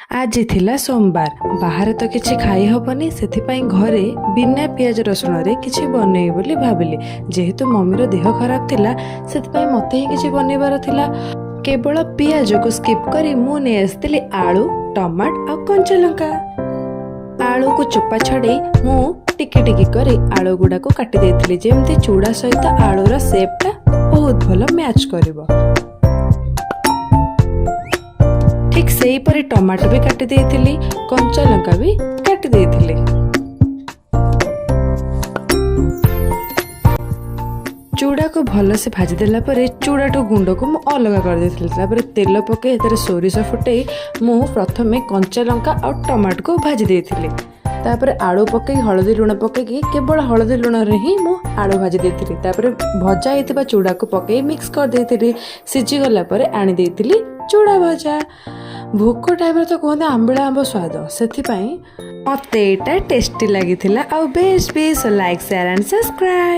ଆଜି ଥିଲା ସୋମବାର। ବାହାରେ ତ କିଛି ଖାଇ ହବନି, ସେଥିପାଇଁ ଘରେ ବିନା ପିଆଜ ରସୁଣରେ କିଛି ବନେଇବି ବୋଲି ଭାବିଲି। ଯେହେତୁ ମମିର ଦେହ ଖରାପ ଥିଲା, ସେଥିପାଇଁ ମୋତେ ହିଁ କିଛି ବନେଇବାର ଥିଲା। କେବଳ ପିଆଜକୁ ସ୍କିପ୍ କରି ମୁଁ ନେଇ ଆସିଥିଲି ଆଳୁ, ଟମାଟ ଆଉ କଞ୍ଚା ଲଙ୍କା। ଆଳୁକୁ ଚୋପା ଛଡ଼େଇ ମୁଁ ଟିକି ଟିକି କରି ଆଳୁ ଗୁଡ଼ାକୁ କାଟି ଦେଇଥିଲି, ଯେମିତି ଚୁଡ଼ା ସହିତ ଆଳୁର ସେପ୍ଟା ବହୁତ ଭଲ ମ୍ୟାଚ୍ କରିବ। ଠିକ୍ ସେଇପରି ଟମାଟୋ ବି କାଟି ଦେଇଥିଲି, କଞ୍ଚା ଲଙ୍କା ବି କାଟି ଦେଇଥିଲି। ଚୁଡ଼ାକୁ ଭଲସେ ଭାଜିଦେଲା ପରେ ଚୁଡ଼ାଠୁ ଗୁଣ୍ଡକୁ ମୁଁ ଅଲଗା କରିଦେଇଥିଲି। ତାପରେ ତେଲ ପକାଇ ସେଥିରେ ସୋରିଷ ଫୁଟେଇ ମୁଁ ପ୍ରଥମେ କଞ୍ଚା ଲଙ୍କା ଆଉ ଟମାଟୋକୁ ଭାଜି ଦେଇଥିଲି। ତାପରେ ଆଳୁ ପକାଇ, ହଳଦୀ ଲୁଣ ପକାଇକି, କେବଳ ହଳଦୀ ଲୁଣରେ ହିଁ ମୁଁ ଆଳୁ ଭାଜି ଦେଇଥିଲି। ତାପରେ ଭଜା ହେଇଥିବା ଚୁଡ଼ାକୁ ପକାଇ ମିକ୍ସ କରିଦେଇଥିଲି। ସିଝିଗଲା ପରେ ଆଣି ଦେଇଥିଲି ଚୁଡ଼ା ଭଜା। ଭୋକ ଟାଇମ୍ରେ ତ କୁହନ୍ତି ଆମ୍ବିଳା ଆମ୍ବ ସ୍ୱାଦ, ସେଥିପାଇଁ ମୋତେ ଏଇଟା ଟେଷ୍ଟି ଲାଗିଥିଲା ଆଉ ବେଶ ବି। Like, share and subscribe.